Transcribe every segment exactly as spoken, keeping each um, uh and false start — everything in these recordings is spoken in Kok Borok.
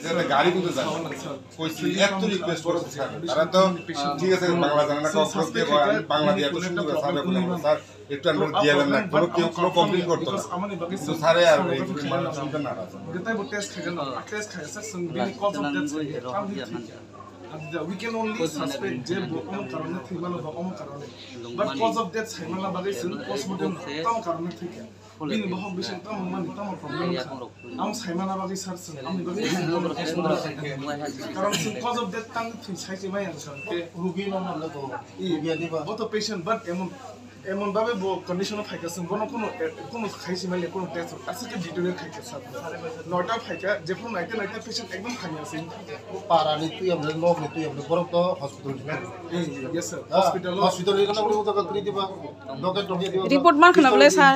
যাতে গাড়ি কিন্তু যায়। কইছি, এত রিকোয়েস্ট করছি স্যার। তারা তো ঠিক আছে, বাংলা জানে না, কক্সবাজার দিয়ে কয়, আমি বাংলা দিয়ে এত সুন্দর করে সার্ভে করে বলবো, স্যার, একটু আমরা দিয়ে দেন না। কোনো কেউ কোনো কমপ্লেন করতো না। Because আমার এই বাকি কিন্তু স্যারে আর এই মানুষ শুনতে নারাজ। Kita bo test khaikha no, test khaikha sir, sung bini cause of death khaikha, tam di thik kha. And the, we can only suspect je bo omo karone thwi mano ba omo karone. But cause of death sai mana bagwi sung postmortem tamo karone thwi kha. Bini bohok bising tamo mani tamo problem kha. Ang sai mana bagwi sir sung, ang bagwi sung bono postmortem khaikha. Karon sung cause of death tang thwi sai se maya sir. Rugi no mano to. Rugi ani ba. Bo to patient, but emon Emon babe bo condition o phaikha, chwng bono kuno, kuno khai si manya, kuno test aswk khe detail khaikha sir. Noita phaikha, jephuru naite naite patient ekdom hamya se. Para ni twi amle, nok ni twi amle, borok to hospital ni. Eh, yes sir. Hospital o. Hospital ni kana uri uta kri diba. Doke doke diba. Report man khna bole sir.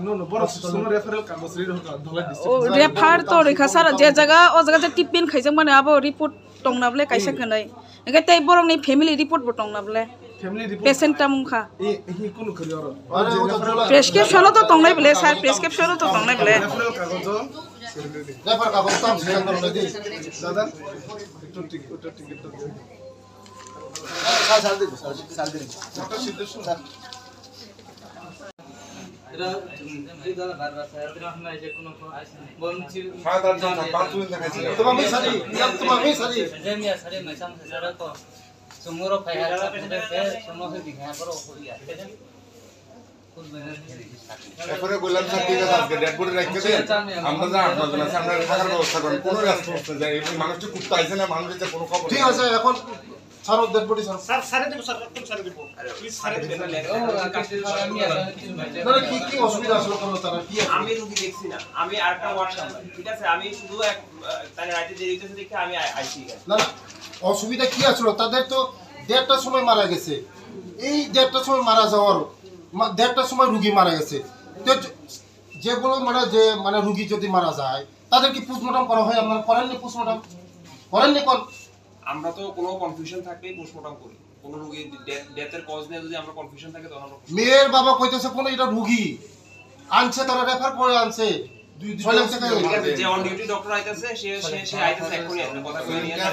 No, no, borok hospital ni referral kagoj ri rokha, Dholai district. O refer to rikha sir, je jaga, o jaga je treatment khaijak mani abo report tongna bole kaisa khwnai. Hingke tei borokni family report bo tongna bole. Family report. Patient tamo wngkha. E, e, kunu khari oro. Prescription o to tongnai bole, sir, prescription o to tongnai bole. Referral kagojo. Refer kagojo tam sijak tongnai di. Dada, ekto ticket, ekto ticket to. Sir, sir, di, sir, sir, di. Sir. Sir, sir, sir, sir. Toma mi sari, ya, toma mi sari. এরপরে বললাম, "স্যার, ঠিক আছে, আজকে dead body রাখতে দিন, আমরা যা আপনার জন্য সামনে থাকার ব্যবস্থা করেন।" কোনো রেসপন্স নেই, যে এই মানুষটি কুত্তা আইছে না, মানুষ এসে কোনো খবর নেই। ঠিক আছে, এখন ছাড়ো, ডেড বডি ছাড়ো। স্যার, ছাড়ে দেবো, স্যার, একদম ছাড়ে দেবো। প্লিজ, ছাড়ে দেবেন। না, না, কি, কি অসুবিধা আসলে কোনো তারা কি আছে? আমি রুগী দেখছি না, আমি আরেকটা ওয়ার্ড সামলাই, ঠিক আছে? আমি শুধু এক, আহ, তাহলে রাইতে দেরি হইতেছে দেখে আমি আই-, আইছি এখানে। না, না, অসুবিধা কি আসলে? তাদের তো দেড়টার সময় মারা গেছে, এই দেড়টার সময় মারা যাওয়ার, মা-, দেড়টার সময় রুগী মারা গেছে। তো যে-, যেগুলো মানে যে, মানে রুগী যদি মারা যায়, তাদের কি পোস্টমর্টম করা হয়? আপনারা করেননি পোস্টমর্টম? করেননি কোন? আমরা তো কোনো কনফিউশন থাকলেই পোস্টমর্টম করি, কোনো রুগীর ডে-, ডেথের কজ নিয়ে যদি আমরা কনফিউশন থাকে, তখন আমরা পোস্টমর্টম করি। মেয়ের বাবা কইতেছে কোনো এটা রুগী আনছে, তারা রেফার করে আনছে। দুই, দুই ছয় লাখ টাকা। ঠিক আছে, যে অন ডিউটি ডক্টর আইতেছে, সে, সে, সে আইতেছে এক্ষুনি, আপনি কথা বলে নিয়ে যান।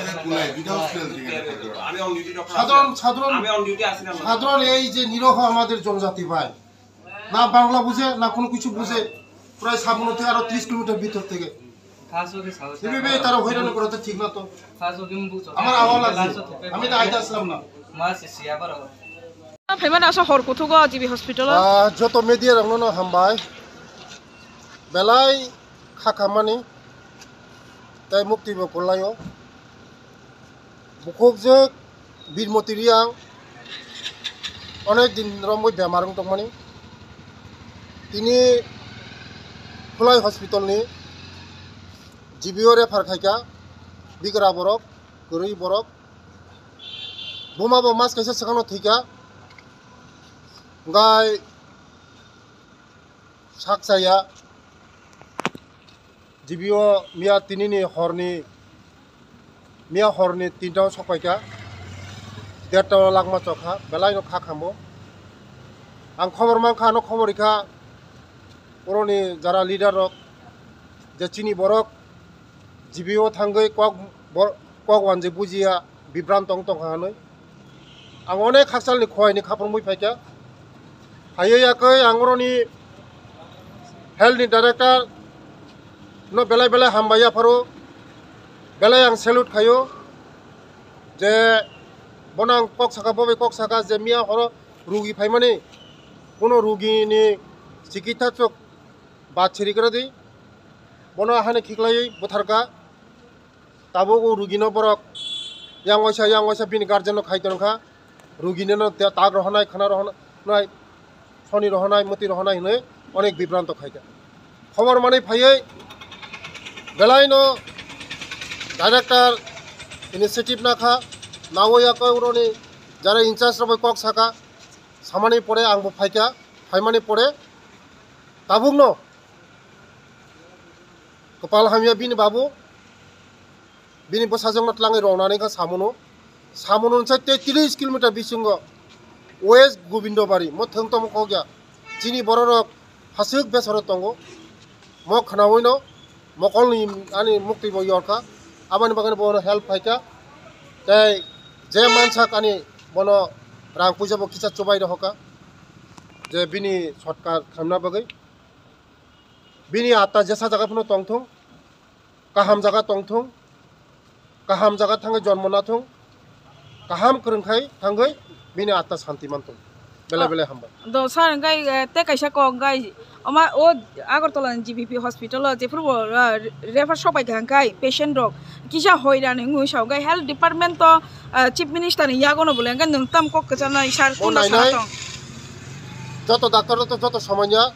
দুইটা হসপিটাল থেকে আমি অন ডিউটি ডক্টর সাধারণ, আছি। সাধারণ, আমি অন ডিউটি আছি না। সাধারণ এই যে নিরীহ আমাদের জনজাতি ভাই, না বাংলা বুঝে, না কোনো কিছু বুঝে, প্রায় সাবনতি আরো ত্রিশ কিলোমিটার ভিতর থেকে। এইভাবে তারা হয়রানি করা তো ঠিক না তো। আমার আওয়াজ লাগছে, আমি তো আইতে আসলাম না। Phaimani asa hor kuthugo G B hospital o. Ah, joto media rokno no hambai. Belai kha khamani tei mukti bo kwlaio. Bukhukjwk Birmoti Reang onek din romwi bemar wng tongmani. Tini Khulai hospital ni G B o refer khaikha, bigra borok, kwrwi borok. Buma bo mas kaisa swkangno thwikha. Hwnkhe sak chaya. G B o miya tinini horni, miya horni tinta o sokpaikha, derta o langma chokha, belaino kha khambo. Ang khobor mankha, ano khobor rikha, oroni jara leader rok, je chini borok G B o thangwi kok bor-, kok wanjwi bujiya, bibranto wng tongkha hinwi. Ang onek haksalni khohaini khaphurmwi phaikha. Phaiwi yakwi ang oroni health ni director no belai belai hambai yapharo. Belai ang salute khaio je bono ang kok saka, bo bai kok saka je miya horo rugi phaimani, kuno rugini chikitsa chok ba chiri kwrwi di, bono hani khiklaiwi bwtharkha. Tabuk o rugino borok yang waisa, yang waisa bini guardian no khai tongkha. Rugini no te-, tak rohonai, khana rohonai, soni rohonai, muti rohonai hinwi onek bibranto khaikha. Khobor manwi phaiwi belaino director initiative nakha, nawi yakoi uroni jara in charge rokbai kok saka, samani pore angbo phaikha, phaimani pore tabukno kwpal hamya bini babu, bini bwsajwkno twlangwi rwnani kha samono. Samono hwnsai tei tris kilometer bisingo West Gobindobari, mo thwng tongmo kok ya. Chini bororok haswk besaro tongo. Mo khnaoino mokolni ani muktwi bo yorkha. Aboni bagwi bono help phaikha. Tei je mansak ani bono rang puisa bo kisa chubai rohorkha. Je bini sotkar khamna bagwi. Bini atma jesa jaga phano tongthung, kaham jaga tongthung, kaham jaga thangwi jonmo nathung, kaham kwrwng khai thangwi bini atma santi manthung. Belai belai hambai. Do sir, hwnkhe, eh, tei kaisa kok hwnkhe, oma o Agartala ni G B P hospital o jephuru bo, eh, refer sok bai kha hwnkhe patient rok kisa hoirani wngwi sa hwnkhe health department o, eh, chief minister ni yago no bole hwnkhe nwng tam kok kwcharnai sir? Bo tunda nainai sana tong. Joto doctor rok to joto somanya.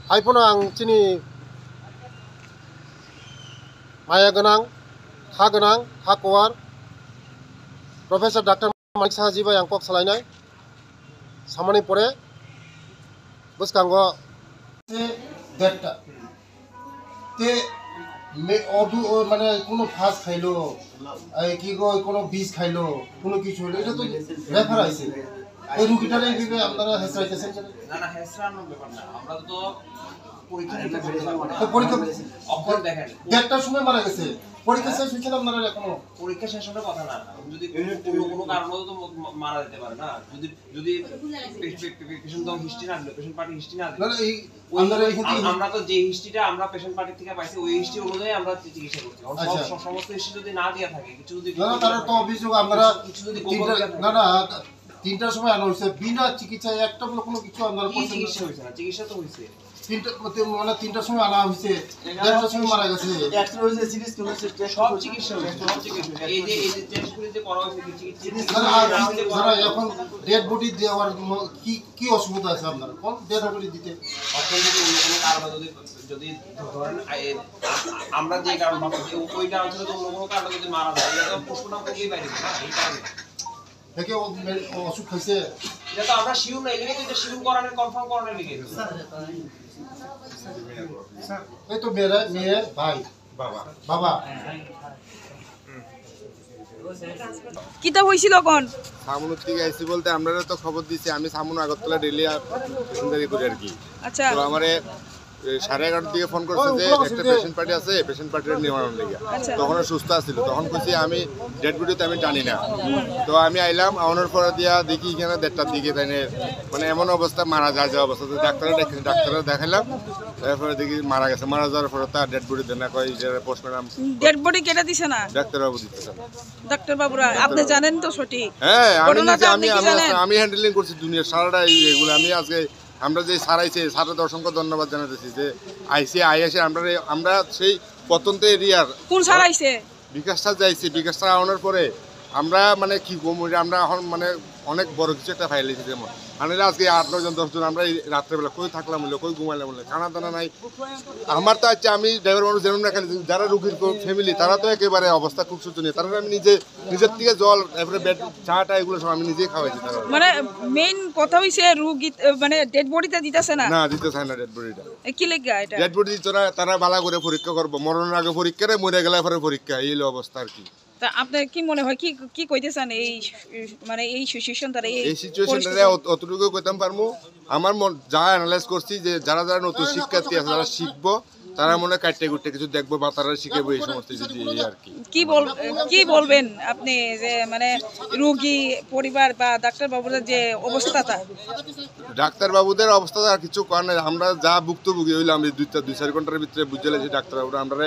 Hai phano ang chini maya gwnang, kha gwnang, kha kuwar, Professor Doctor Manik Saha ji bai ang kok salainai. Samani pore bwskango derta. Te me odu o mane kuno fast khailo, ai ki go kuno bis khailo, kuno kichu hoilo, eta to refer aise. Ei rugitare bibe apnara hesraitesen. না, না, হেসরা আমার ব্যাপার না। আমরা তো পরীক্ষা নিরীক্ষা করতে পারবো না। তো পরীক্ষা অখন দেখেন, দেড়টার সময় মারা গেছে। পরীক্ষা শেষ হয়েছে না আপনারা এখনো? পরীক্ষা শেষ হলে কথা না। যদি কোনো, কোনো কারণে তো ম-, ম-, মারা যেতে পারে না। যদি, যদি পে-, পে-, পে-, পেশেন্ট তো হিস্ট্রি না দিলে, পেশেন্ট পার্টি হিস্ট্রি না দিলে, না, না, এই ওই আপনারা এখান থেকে আম-, আমরা তো যে হিস্ট্রিটা আমরা পেশেন্ট পার্টি থেকে পাইছি, ওই হিস্ট্রি অনুযায়ী আমরা চি-, চিকিৎসা করছি। এখন সব, আচ্ছা। সব, সমস্ত হিস্ট্রি যদি না দিয়ে থাকে, কিছু যদি না, না, তারা তো অভিযোগ আপনারা কিছু, কিছু যদি গোপন তিনটা, করে থাকে। না, না, তিনটার সময় আনা হয়েছে, বিনা চিকিৎসায় একটা বলে কোনো কিছু আপনারা কি করছেন না। চিকিৎসা হয়েছে না? চিকিৎসা তো হয়েছে। তিনটা, মানে তিনটার সময় আনা হয়েছে, এখানে দেড়টার সময় মারা গেছে। এক্সরে হয়েছে, সিটি স্ক্যান হয়েছে, টেস্ট সব হয়েছে। চিকিৎসা হয়েছে, সব চিকিৎসা হয়েছে। এই যে, এই যে টেস্ট করে যে করা হয়েছে, কি চিকিৎসা? যারা, যারা এখন ডেড বডি দেওয়ার ম-, কি, কি অসুবিধা আছে আপনার? কোন ডেড বডি দিতে? অর্থনৈতিক অন্য কোনো কারণে যদি, যদি ধরেন, আ-, এ-, আমরা যে কারণ ভাবছি, ওই কারণ ছাড়া তো অন্য কোনো কারণে যদি মারা যায়, এটা তো পোস্টমর্টম করলেই বাইরে না, এই কারণে। দেখে ও মে-, ও অসুখ হয়েছে। এটা তো আমরা শিওর না, এদিকে তো এটা শিওর করানোর, কনফার্ম করানোর লিগে। এই তো মেয়েরা, মেয়ের ভাই। বাবা। বাবা। কিতা হইছিল কোন? সামুনুর থেকে আইছি বলতে আমরা তো খবর দিছি, আমি সামুন আগরতলা ডেইলি আর প্যাসেঞ্জারি করি আর কি। আচ্ছা। তো আমারে এই সাড়ে এগারোটার দিকে ফোন করছে যে একটা পেশেন্ট পার্টি আছে, পেশেন্ট পার্টির নিয়ে আনার লেগে। আচ্ছা। তখন সুস্থ আছিল, তখন কইছি আমি ডেড বডি তো আমি টানি না। তো আমি আইলাম, আনার পরে দিয়া দেখি এখানে দেড়টার দিকে তাই নিয়ে মানে এমন অবস্থা, মারা যায় যে অবস্থা। তো ডাক্তারে দেখ-, ডাক্তারে দেখাইলাম, এরপরে দেখি মারা গেছে। মারা যাওয়ার পরে তার ডেড বডি দেনা কয় যে পোস্টমর্টম। ডেড বডি কেটা দিছে না? ডাক্তারবাবু দিতেছে। ডাক্তার বাবুরা, আপনি জানেন তো সঠিক? হ্যাঁ, আমি ঘটনাটা নিজে, আপনি আমি, কি আমি জানেন? আছি, আমি হ্যান্ডেলিং করছি দুনিয়ার সারাটা এই, এগুলো। আমি আজকে আমরা যে স্যার আইছে, স্যারের অসংখ্য ধন্যবাদ জানাতেছি যে আইছে, আই এসে আমরা রে-, আমরা সেই প্রত্যন্ত এরিয়ার কোন স্যার আইছে? বিকাশ স্যার যাইছে, বিকাশ স্যার আনার পরে আমরা মানে কি কম, ওই যে আমরা এখন মানে অনেক বড় কিছু একটা ফাইল হয়েছে। যেমন মানে আজকে আট নয় জন, দশ জন আমরা এই রাত্রেবেলা কই থাকলাম হইলো, কই ঘুমাইলাম হইলো, খানা দানা নাই। আমার তো আচ্ছা, আমি ড্রাইভার মানুষ, যেমন না খালি যারা রুগীর ফ্যামিলি, তারা তো একেবারে অবস্থা খুব শোচনীয়। তারা আমি নিজে নিজের থেকে জল, তারপরে বেড, চা টা, এগুলো সব আমি নিজেই খাওয়াইছি তারা। মানে মেইন কথা হইছে রুগী, আহ, মানে ডেড বডিটা দিতেছে না। না, দিতে চায় না ডেড বডিটা। এ, কি লেগে এটা? ডেড বডি দিত না, তারা বালা করে পরীক্ষা করবো, মরণের আগে পরীক্ষা রে, মরে গেলে পরে পরীক্ষা, এই হলো অবস্থা আর কি। তা আপনার কি মনে হয়, কি, কি কইতে চান এই, মানে এই সিচুয়েশন তারা এই এই সিচুয়েশনটা পরিস্থিতি? অত-, অতটুকু কইতাম পারমু। আমার মন যা অ্যানালাইজ করছি যে যারা যারা নতুন শিক্ষার্থী আছে, যারা শিখবো, তারা মনে হয় কাটতে কুটতে কিছু দেখবো বা তারা শিখাবো, এই সমস্ত যদি এই আর কি। কি বল-, কি বলবেন আপনি যে মানে রোগী পরিবার বা ডাক্তার বাবুদের যে অবস্থাটা? ডাক্তার বাবুদের অবস্থা তো আর কিছু করার নাই। আমরা যা ভুক্তভোগী হইলাম এই দুইটা, দুই চার ঘন্টার ভিতরে বুঝে লাগছে ডাক্তার বাবুরা আমরা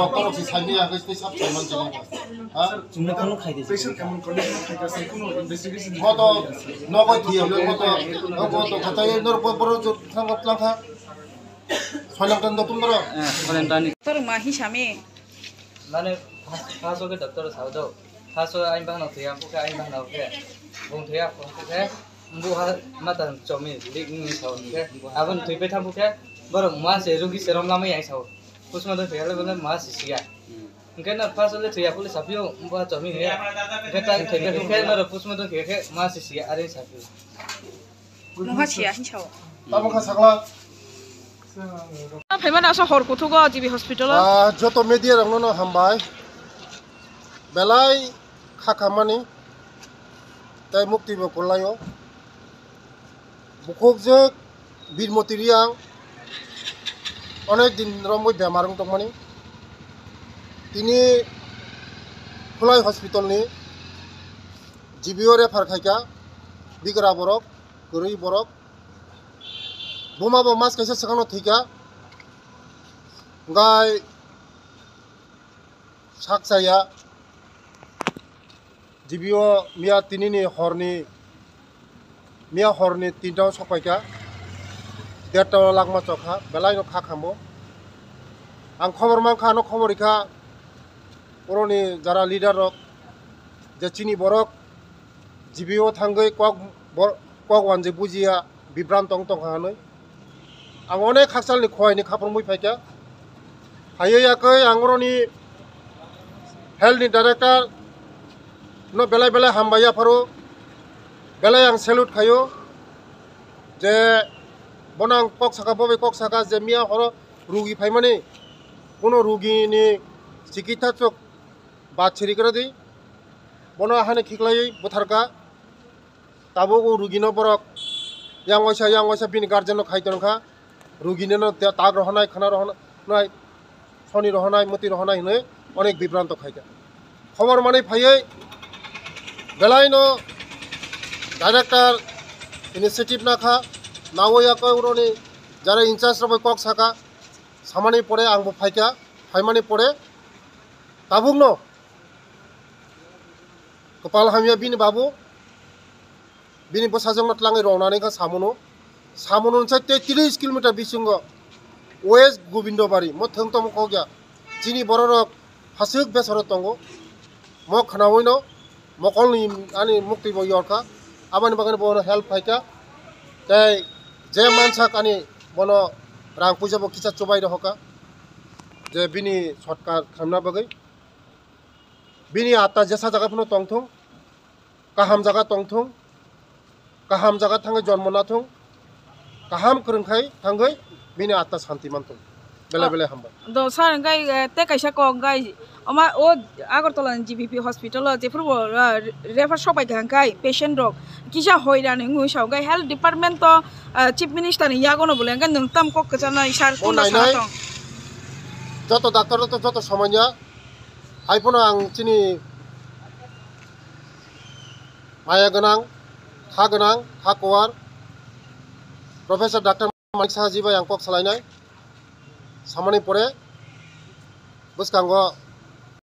doctor rok si saimanya hwnkhe tei sab saiman chini. Ha? Chwngno kunu khai di. Patient emon condition khai ka se kunu investigation. Moto nogo thiya le moto nogo to khatai nor por por jor thang thang kha. Soilang tan do tum doro. Eh, soilang tan. Tor ma hi sami. Mane first, first oke doctor sao do. First o ain bahna thiya puke ain bahna oke. Bung thiya puke. Mbu ha mata chomi lik ni sao oke. Abon thui pe tham puke. Boro ma se rugi serom lama yang sao. Postmortem thiya le bole ma si siya. Hingke na first le thiya puli sapio mbu ha chomi he. Hingke ta thiya hingke na postmortem thiya ke ma si siya are sapio. Nungha siya hinsao. Tamo kha sakla. Phaimani asa hor kuthugo G B hospital o. Ah, joto media rokno no hambai. Belai kha khamani tei mukti bo kwlaio. Bukhukjwk Birmoti Reang onek din romwi bemar wng tongmani. Tini Khulai hospital ni G B o refer khaikha, bigra borok, kwrwi borok. Buma bo mas kaisa swkangno thwikha. Hwnkhe sak chaya. G B o miya tinini horni, miya horni tinta o sokpaikha. Derta o lakma chokha, belaino kha khambo. Ang khobor mankha, ano khobor rikha, oroni jara leader rok, je chini borok G B o thangwi kok bor-, kok wanjwi bujiya, bibranto wng tongkha hwnwi. Ang onek hakchalni khohaini khaphurmwi phaikha. Phaiwi yakwi ang oroni health ni director no belai belai hambai yapharo, belai ang salute khaio je bono ang kok saka, bo bai kok saka je miya horo rugi phaimani, kuno rugini chikitsa chok ba chiri kwrwdi, bono hani khiklaiwi bwtharkha. Tabuk o rugino borok yang waisa, yang waisa bini guardian no khai tongkha. Rugini no ta-, tak rohonai, khana rohonai, soni rohonai, muti rohonai hinwi onek bibranto khaikha. Khobor manwi phaiwi belaino director initiative nakha, nawi yakwi uroni jara in charge rok bai kok saka, samani pore angbo phaikha, phaimani pore tabukno kwpal hamya bini babu, bini bwsajwkno twlangwi rwnani kha samono. Samono hwnkhe tei tris kilometer bisingo West Gobindobari, mo thwng tongmo kok ya. Chini bororok haswk besaro tongo. Mo khwnawino mokolni ani mukti bo yorkha, aboni bagwi bono help khaikha. Tei je mansak ani bono rang puisa bo kisa chubai rohorkha, je bini sotkar khamna bagwi. Bini atma jesa jaga phano tongthung, kaham jaga tongthung, kaham jaga thangwi jonmo nathung, kaham kwrwng khai thangwi bini atma santi manthung. Belai belai hambai. Do sir, hwnkhe, eh, tei kaisa kok hwnkhe, oma o Agartala ni G B P hospital o jephuru bo, eh, refer sok bai kha hwnkhe patient rok kisa hoiran wngwi sa hwnkhe health department o, eh, chief minister ni yago no bole hwnkhe nwng tam kok kwcharnai sir? Bo tunda nainai sana tong. Joto doctor rok to joto somanya. Hai phano ang chini maya gwnang, kha gwnang, kha kuwar, Professor Doctor Manik Saha ji bai ang kok salainai. Samani pore bwskango